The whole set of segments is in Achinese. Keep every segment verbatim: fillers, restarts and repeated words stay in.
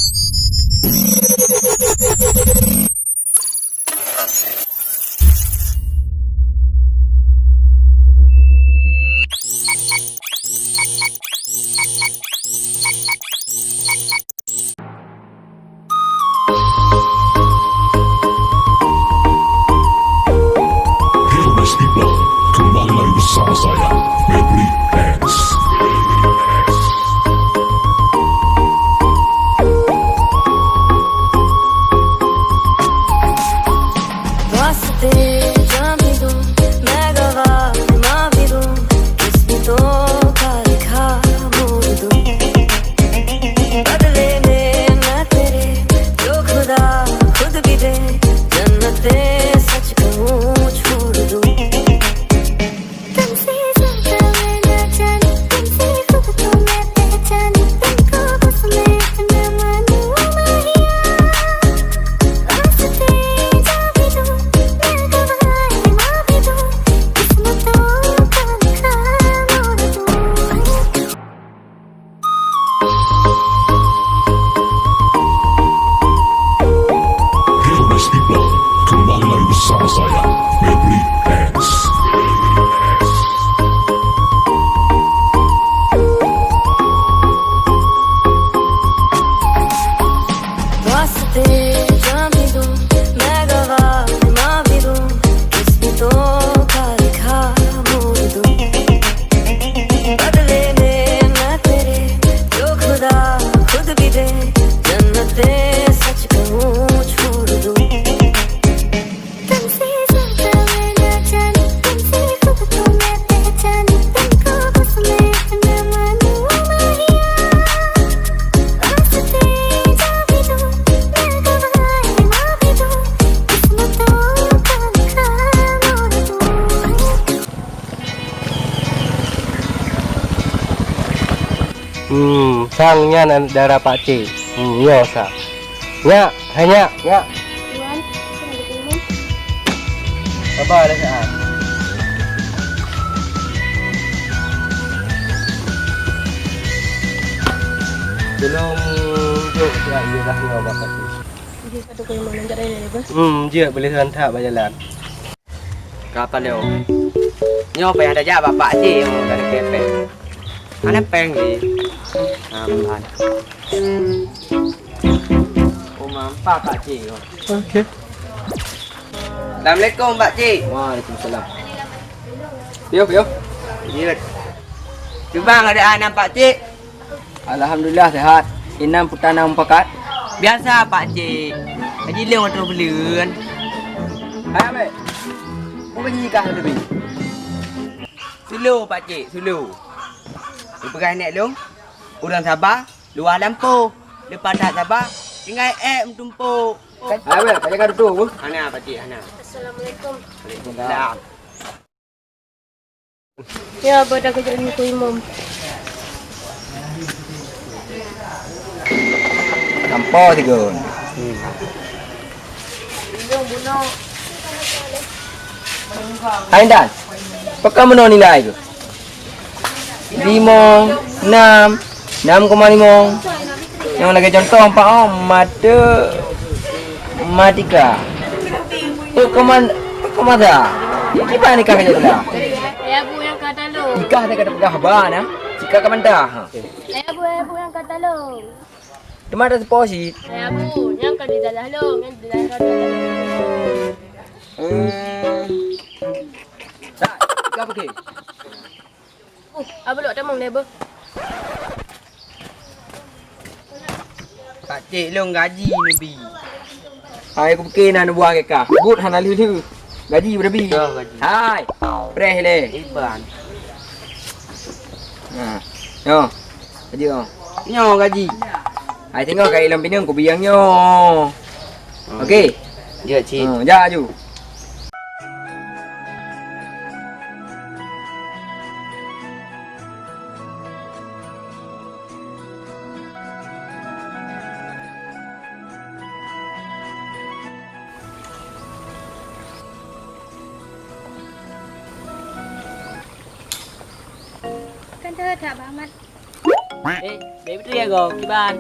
Hello, nice people. Kembali lagi bersama saya, Febri X. रास्ते जहाँ भी दूँ, मैं गवार माँ भी दूँ, किस्मतों का लिखा मोड़ दूँ। बदले में मैं तेरे, जो खुदा खुद भी दे, जन्नतें सच कहूँ छोड़ दूँ। तुमसे ज्यादा मैं ना जानूं, तुमसे खूब तो मैं पहचानूं, तुमको बस मैं इतना मानूं, ओ माहिया। रास्ते जहाँ भी दूँ, मैं गवार माँ भी दूँ, किस्मतों का लिखा मोड़ दूँ। Hello, nice people. Kembali lagi bersama saya, Febri X. रास्ते जहाँ भी दूँ, मैं गवार माँ भी दूँ, किस्मतों का लिखा मोड़ दूँ। बदले में मैं तेरे, जो खुदा खुद भी दे, जन्नतें सच कहूँ छोड़ दूँ। तुमसे ज्यादा मैं ना जानूं, तुमसे खूब तो मैं पहचानूं, तुमको बस मैं इतना मानूं, ओ माहिया। रास्ते जहाँ भी दूँ, मैं गवार माँ भी दूँ, किस्मतों का लिखा मोड़ दूँ। Hmm, sang nyan aneuk dara Pak Cik. Hmm, nyoe sang. Nyak, hai nyak, nyak. Tuan, assalamualaikum. Sabar lah, Sa'ad. Tolong jok surat ijazah nyoe bak Pak Cik. Jih, satu kali mana jak raya, ya, Bang? Hmm, jeuet boleh seureuntah bak jalan. Ka paléo. Nyoe payah tajak bak Pak Cik nyoe ka geupéng. Hana péng jih. Nah, ban. Oh, mampa Pak Cik nyoe. Oke. Assalamualaikum, Pak Cik. Waalaikumsalam. Piôh, piôh. Jeuet. Cuba ngadeuh aneuk Pak Cik. Alhamdulillah, sehat. Inan putanang mupakat? Biasa, Pak Cik. Haji lôn ateueh buleuen. Hai, Abang. Peue ka jikah leubeh? Sulu, Pak Cik, sulu. Dipeugah nèk lôn, ureueng saba, luwah lampôh. Leupah that saba, tinggai ék meutumpôk. Hai, Abang, ka jikah dudoe, Bu? Hana, Pak Cik, hana. Assalamualaikum. Waalaikumsalam. Ya, Abah dah keujoh nyoe keu imum. Sampoe sigon. Hai Intan, pakon meunoe nilai keuh? Limong, nam, nam koma limong. Nyang lagèe cuntoh, empat, oh, matematika. Peuet koma, peuet koma sa. Kiban nikah ka jadi lah. Ayah bu nyang ka talo. Nikah teuka teupeugah ba na. Sika ka mantah. Ayah bu, ayah bu nyang ka talo. Teuma ada sepo sit. Ayah bu, nyang ka didalah lo, nyang didalah lo. Hmm. Sa, ka pergi. Uh, abah lok tamong deh, beuh. Pak Cik, lôn gaji neubi. Hai, kupiké na neubuang keu kah. Buet hana lheuh-lheuh. Gaji beurabi. Dah gaji. Hai, preh lé. Iban. Nah, nyoe. Gaji nyoe. Nyoe gaji. Hai, teungoh ka ilôn pineung kubiang nyoe. Hmm. Oke. Jeuet cit. Hmm, jak aju. Kan dah tak banget. Eh, baby tu ya go, kiban.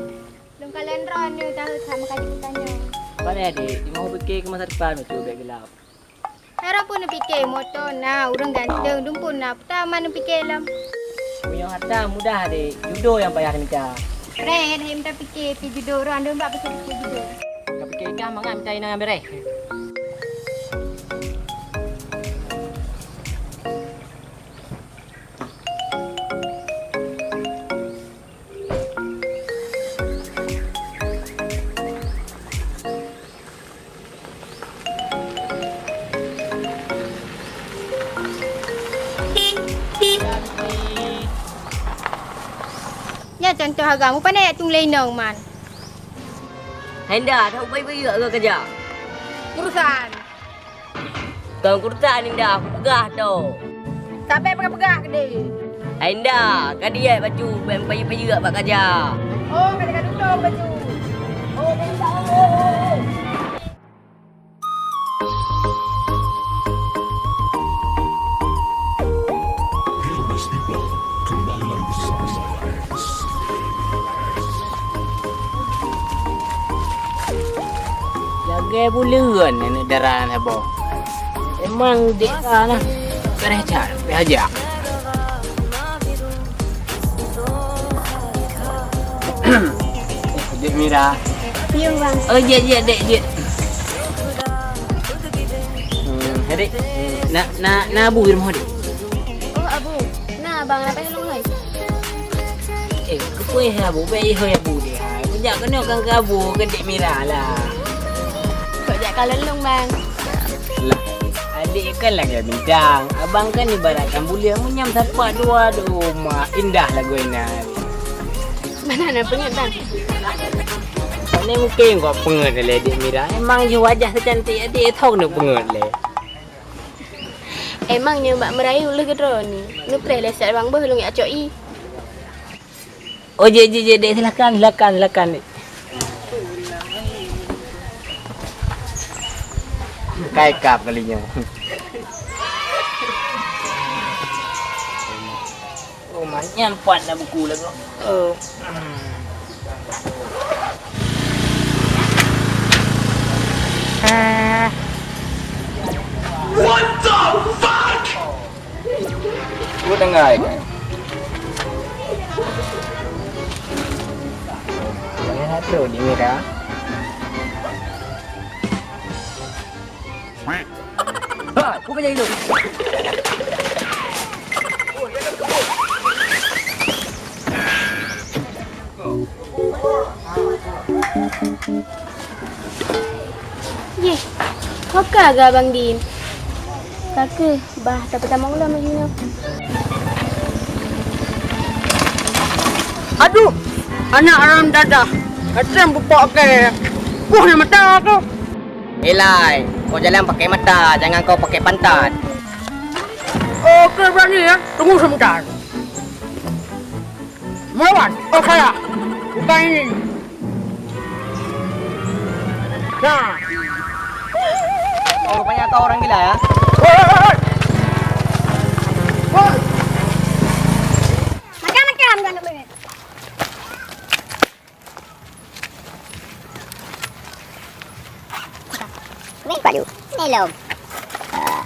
Kalon droeneuh tahu sama kaji tanya. Pane adik, di mau pikir ke masa depan betul bek gelap. Harap pun neupike moto na, ureueng ganteng, dumpun na, peue teuma neupike lom. Meunyoe harta mudah deh, judo nyang payah mita. Ren, hai mita pike, pi judo, ureueng andeueng bak pike-pike judo. Ka pike kah mangat mita inong nyang bereh. Nyan contoh agam, mupana yak tueng lé inong man. Hai nda, that bayeue-bayeue agam keujak. Urusan. Kong kurta ni nda, aku peugah tu. Sabe peugah-peugah gede. Ai nda, ka diet bacut, bèk payeuk-payeuk bak kaja. Oh, ka dikadutong bacut. Oh, ka dikadutong. Lagèe buleuen aneuk dara saboh. Emang dek ka na. Kareh cat, pih aja. Dek Mira. Iya, Bang. Oh, jek, jek, dek, jek. Hmm, dek. Na, na, na bu di rumah, dek. Oh, abu. Na, bang, na payah lôn hai. Eh, keupeue hai abu, bèk ihôi abu deh hai. Kujak keunoe kan keu abu, keu dek Mira lah. Kok jak kalon lôn, bang? Lah, adik kan lagèe bintang. Abang kan ibaratkan buleuen, meunyo sapat dua doma, indah lagoena. Mana na peungeut, bang? Pane mungken kok peungeut lé dek Mira. Emang jih wajah secantik adik, thok neuk peungeut lé. Emang nyang bak meurayeuk lheueh keudroe ni, neupreh lé siat bang beuh lôn jak cok i. Oh, jek, jek, jek, dek, silakan, silakan, silakan, dek. Kai kap kali nyoe. Oh, manyan puat na buku lagoe. Oh. Hmm. What the fuck? Ku dengar kan? Banyak satu di Mira. Hai, bukan jadi tu. Yeh, ho ka geuh Abang Din? Ka keuh bah tapeutamong lom lagèe nyoe. Aduh, anak haram dadah, ka treb bupok kèe. Puih na mata tu. Ilai, kau jalan pakai mata, jangan kau pakai pantat. Oke, berani ya. Tunggu sebentar. Melawan. Oh, salah. Bukan ini. Nah. Oh, rupanya kau orang gila ya. Woi, woi, woi. Woi. Makan, makan, bukan nak makan. Weh, Pak Lu. Ni lom. Ah.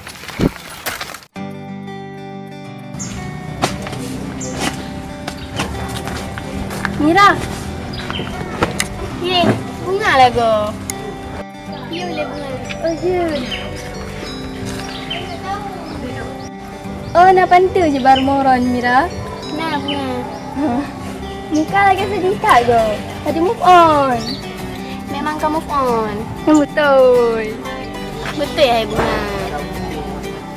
Mira. Ye, bunga lagoe. Ye, le bunga. Oh, ye. Oh, na pantu je baru moron, Mira? Na, Bunga. Muka lagèe sedih that, go. Laju move on. Memang ka move on. Beutôi. Beutôi, hai Bunga.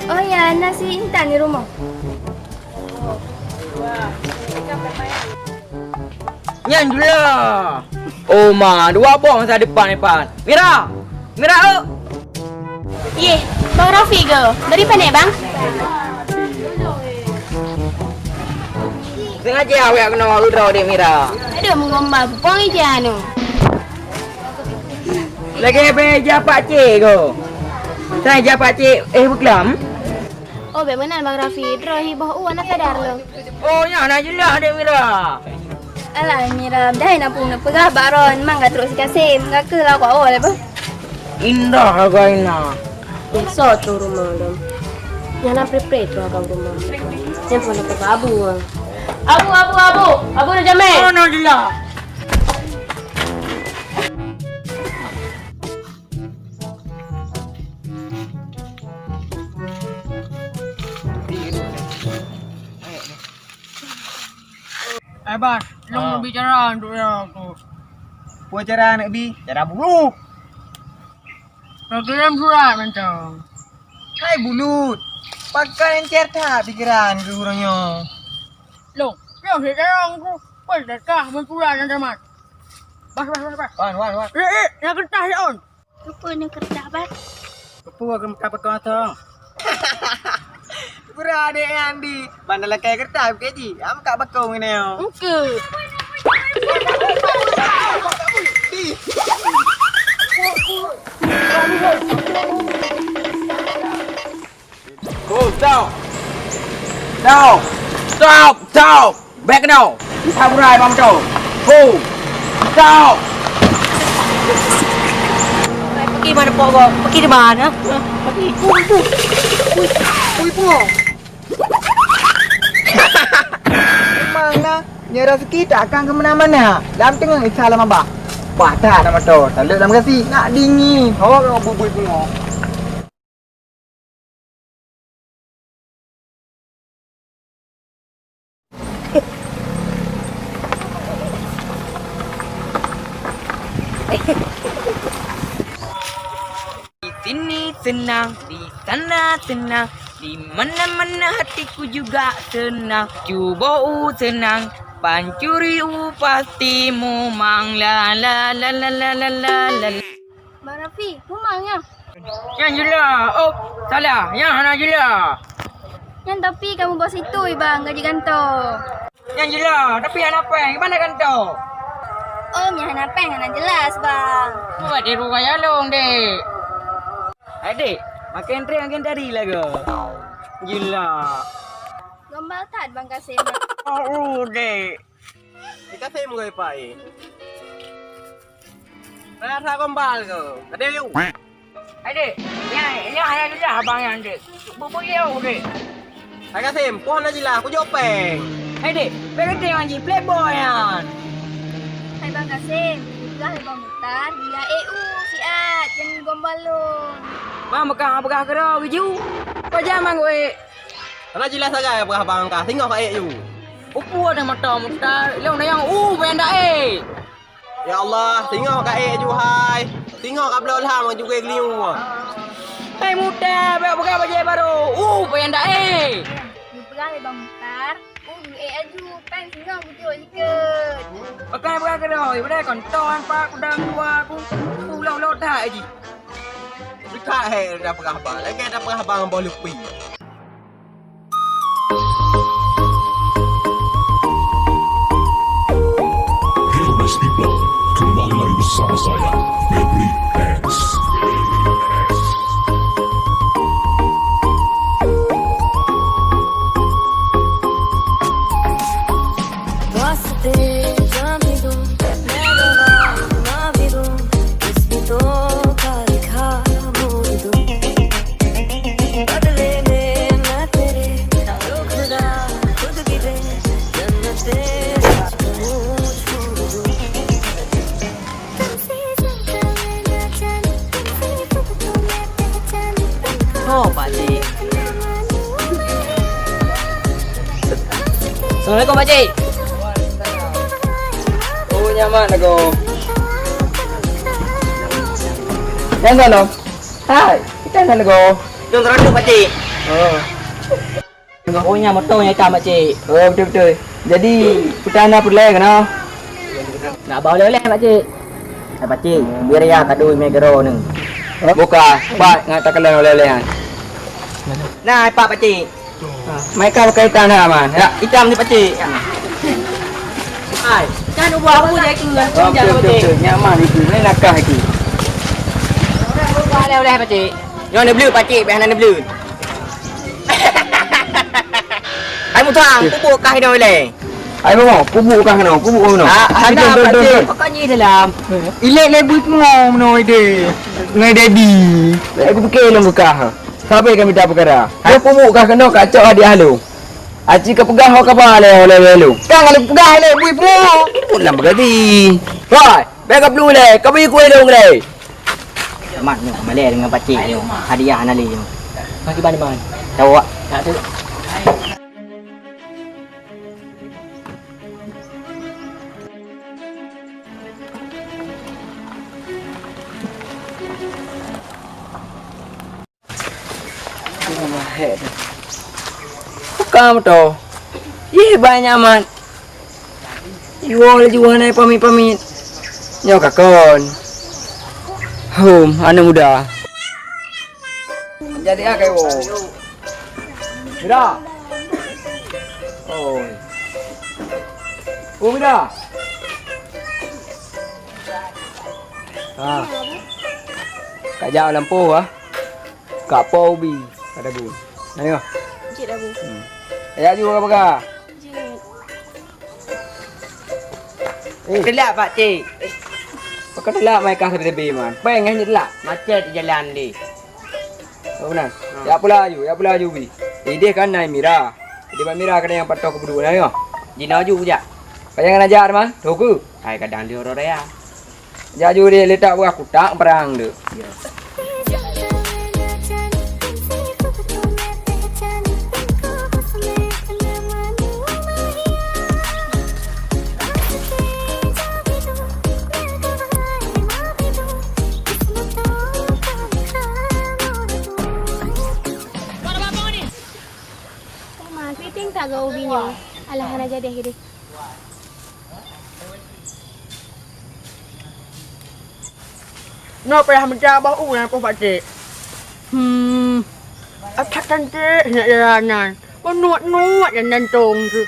Oh ya, na si Intan di rumoh. Nyan Julia. Oh ma, dua boh masa depan, Ipan. Mira! Mira, eu! Yeh, Bang Rafi ke? Dari pane, Bang? Sengaja awak kena uroe dek Mira. Aduh, mengomba pupong ija anu. Lagi be ija pakcik ko. Saya ija pakcik, eh, buklam. Oh, bèk meunan, Bang Rafi. Droe hi boh u hana sadar lôn. Oh, nyan hana jeulaih, Dek Mira. Alah, Mira, dah na pun peugah bak Ron, mang ka trok si Kasim, ka keuh lah kau awal apa? Indah agak ina. Biasa tu rumah dong. Nyana pre-pre tu agak rumah. Yang pun ada abu. Abu, abu, abu. Abu dah jamai. Oh, no, jelas. Eh, Bas, lôn Ah. Bicara untuk ya aku. Apa cara nak bi? Cara buruk. Program surat mantong. Hai bulut. Pakai encer that pikiran ke urang nyoe. Lôn, lôn si terang ku. Pun dekah meusurat dan tamat. Bas, bas, bas, bas. Wan, wan, wan. Eh, eh, yang kertas ya on. Keupeue neu keureudah, Bat? Keupeue keu meukat bakong atong? Pura adék nyan di. Ban lakée keureudah bukée jih. Am ka bakong ngeuneu. Engke. Di. Oh, stop! Stop! Stop! Stop! Bèk keunoe! Saburai bang tu! Ho! Stop! Pergi mana pok kau? Pergi di mana? Pergi. Ui, ui, ui. Ui, ui, ui. Memang lah, nyoe rezeki takkan ke mana-mana. Lam teungoh Isa lam abah. Bah that nama tu. Taleuek lam gasi. Nak dingin. Ho, bubui pungo. Di sini senang, di sana senang, di mana-mana hatiku juga senang. Cuba u senang, pancuri u pasti mumang. La, la, la. Bang Rafi, peue mang nyan? Nyan jeulaih. Oh, salah. Nyan hana jeulaih. Nyan tapi kamoe boh situi, Bang, gaji gantoe. Nyan jeulaih, tapi hana péng. Di mana gantoe? Oh, nyan hana péng, hana jeulaih, Bang. Buat di rumah ya long, Dek. Hai, Dek. Makin trik, makin tari lagu. Jeulaih. Gombal that, Bang Kasim. Oh, Dek. Di Kasim goi pai. Rasa gombal ke? Ada yuk. Hai, Dek. Nyan, nyan hana jeulaih abang nyan, Dek. Bubuyau, Dek. Hai Kasim, peue hana jeulaih, kujok péng. Hai, Dek. Péng geutanyoe nyan jih, playboy nyan. Hai Bang Kasim, peugah lé Bang Mutar, dia E U siat, jangan gombal lôn. Bang, peugah, peugah keudroe geujok. Pajan bang wék. Hana jeulaih sagai peugah bang ka, singoh ka ék yue. Peue-peue dah mata Mutar, ilong dayang, uh, payah ndak ék. Ya Allah, singoh ka ék ju hai. Singoh ka bloe lham ju geulinyueng. Hai Mutar, bèk peugah bajèe barô. Uh, payah ndak ék. Geupeugah lé Bang Mutar, uh, ék aju, péng singoh gujok jikeut. Pakai peugah keudroe, padahai kontoan pak kudang dua ku. Ulang-ulang that jih. Dekat hai dah peugah bang, lagèe dah peugah bang boh lupi. Hello, nice people. Kembali lagi bersama saya, Febri X. Oh, pakcik. Assalamualaikum, pakcik. Oh, nyaman lagu. Yang sana. Hai, kita sana lagu. Jom terus, pakcik. Oh. Oh, nyan moto nyang itam, pakcik. Oh, beutôi-beutôi. Jadi, peue na peureulèe keunoe? Nak ba oleh-oleh, pakcik. Hai, pakcik, bri ya kado mé keudroe neuh. Buka, pat ngon takalon oleh-oleh nyan. Nah, pat, pakcik. Mai ka pakai itam dah, Man. Ya, itam ni, pakcik. Hai, kan ubah aku jadi keu. Oh, beutôi, beutôi, beutôi. Nyaman itu. Ni nakah itu. Oleh-oleh, pakcik. Nyoe neubleuet, pakcik, bèk hana neubleuet. Hai Mutar, peubuet kah hidong ilèe? Hai, Bomo, peubuet kah keunoe, peubuet kah keunoe. Ah, hana, Pakcik. Pakon jih dalam. Ilek lé bui pungo meunoe ideh. Ngon Dedi. Lé kupike lôn keu kah. Sabe ka mita peukara. Hai, peubuet kah keunoe, ka cok hadiah lôn. Aci ka peugah ho kaba lé, lé, lé lôn. Ka lôn peugah lé bui pungo. Pun lam beugati. Hai, bèk ka pelu lé, ka bri kueh lôn lé. Mat nyoe, malèe deungon Pakcik nyoe. Hadiah hana lé nyoe. Bagi ban, ban. Tahu, Wak? Tak ada. Buka moto. Ih, banyak amat. Iwoe laju hana pamit-pamit. Nyoe ka kon. Hom, aneuk muda. Jadi ah, kai woe. Mira. Oi. Oh, Mira. Ha. Ka jak lampôh ah. Ka po ubi. Ka dagu. Ayo. Cik dagu. Hmm. Ka jak ju ka peugah. Cik. Eh. Telat, Pakcik. Pakon telat, mai kah sabe-sabe, man. Péng nyan telat. Macet jalan deh. Oh, beuna. Ha. Jak pula laju, jak pula laju, Bi. Ideh kan nai Mira. Ideh bak Mira keuneuk nyang patok keu peuduek nyan, nyoe. Jinoe ju jak. Pajan ngon ajar, man. Toh keu? Hai kadang di orang raya. Jak ju deh, letak buah kutak perang tu. Ya. Uma, keriting tak gau ubi nyoe? Alah, hana jadi gede. Nyoe payah meucabah u nyang poh Pakcik. Hmm. Atat cantik nyak ya nyan. Menuet-nuet nyan nyantong tu.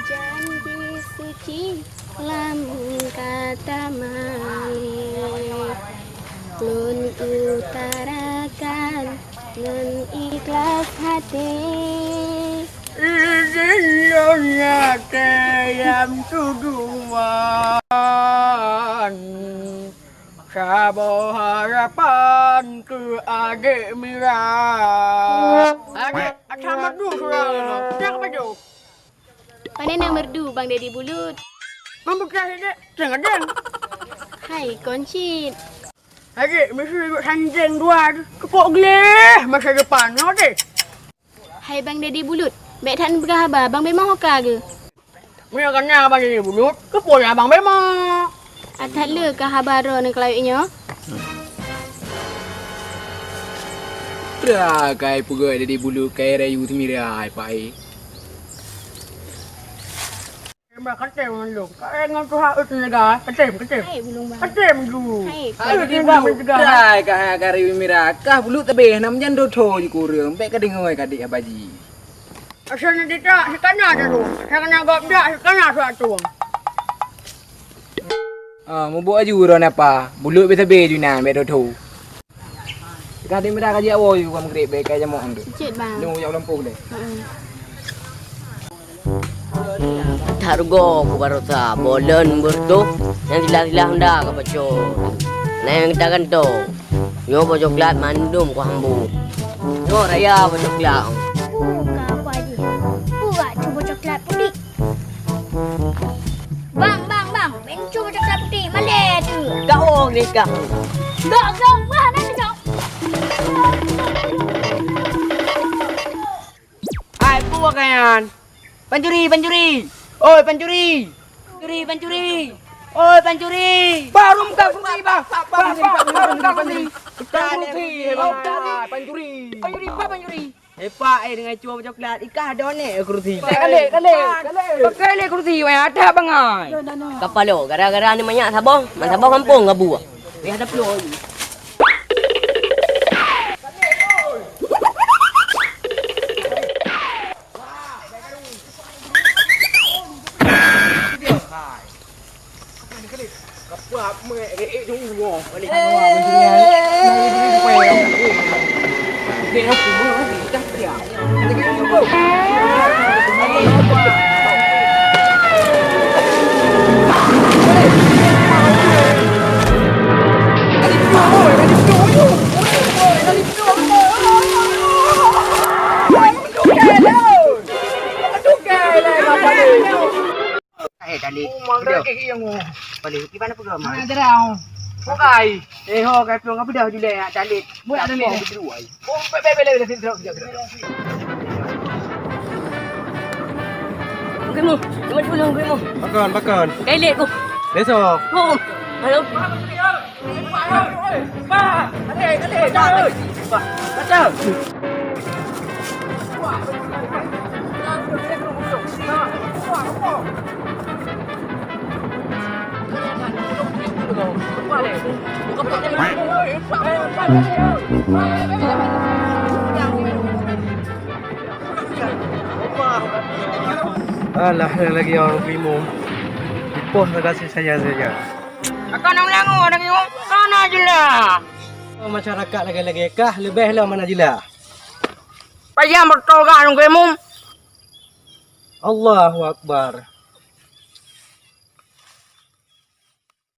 Janji suci lam kata manis. Lôn utarakan ngon ikhlas hati. Izin lôn nyate nyang tujuan. Saboh harapan keu adék Mira. Adék, asai merdu suara nyoe. Nyang keubaju. Pane na merdu, Bang Dedi Bulut? Meubeukaih dek, teugadeng. Hai, kon cit. Adék, miseue duek sanjeng dua, keupok gleh masa depan nyoe deh. Hai Bang Dedi Bulut, bèk that neupeugah haba, Bang Bemo ho ka geuh? Meunyoe ka na Bang Dedi Bulut, keupeue na Bang Bemo? That le ka haba droeneuh keulayeuk nyoe. Peue kai peugah Dedi Bulut kai rayu teumira hai pai. Teurimong kaseh ngon lôn. Ka ngon tuha eu teunaga. Katem, katem. Hai, bulong bang. Katem ju. Hai, hai, bulong bang. Hai, ka, ka riweueh mira. Kah bulut tabeh nam jan dotho jikureueng. Bèk ka deungoe ka dik Habaji. Asai na ditak, sikana dah tu. Sikana gop dak, sikana suatu. Ah, mubuk aju ron apa? Bulut bèk tabeh ju nan, bèk dotho. Ka di mira ka jiak woe ju ka meugreb bèk ka jamok tu. Cit, bang. Nyoe jak lampu deh. Heeh. That rugoe ku baroesa, boh lôn beureutoh, nyang silah-silah honda ka pacok. Na nyang geutanyoe, nyoe boh coklat mandum ku hambo. Nyoe raya boh coklat. Peue ka apa jih? Peue gak cu boh coklat putéh? Bang, bang, bang, meucue coklat putéh malèe tu. Ka oh ni kah. Gak, gak, bah, na cok. Hai, peue kah nyan? Pancuri, pancuri. Oi, pancuri. Pancuri, pancuri. Oi, pancuri. Baru muka pancuri, bah. Bah, bah, baru muka pancuri. Pancuri, bah. Pancuri. Pancuri, bah, pancuri. Epak, eh, dengan cua coklat. Ikah ada nek kursi. Kale, kale, kale. Kale kursi, weh, ada bangai. Kapalo, gara-gara ni banyak saboh, man saboh kampung gabu. Dia ada peluh. Balik, di mana peugah, Mak? Nak jerau. Bukai. Eh, ho, kai plueng ka beudôh julai nak calik. Buat ada ni. Beudua. Oh, be-, be-, be-, be-, be-, be-, be-, be-, Ungkui Mum, teman pulang Ungkui Mum. Pakon, pakon. Kai lek ku. Besok. Oh, halo. Alah, ada lagi orang primum. Dipoh kasih saya saja. Akan ulang orang primum. Sana jelah. Masyarakat lagi-lagi kah lebih lah mana jelah. Payah bertoga orang primum. Allahu Akbar.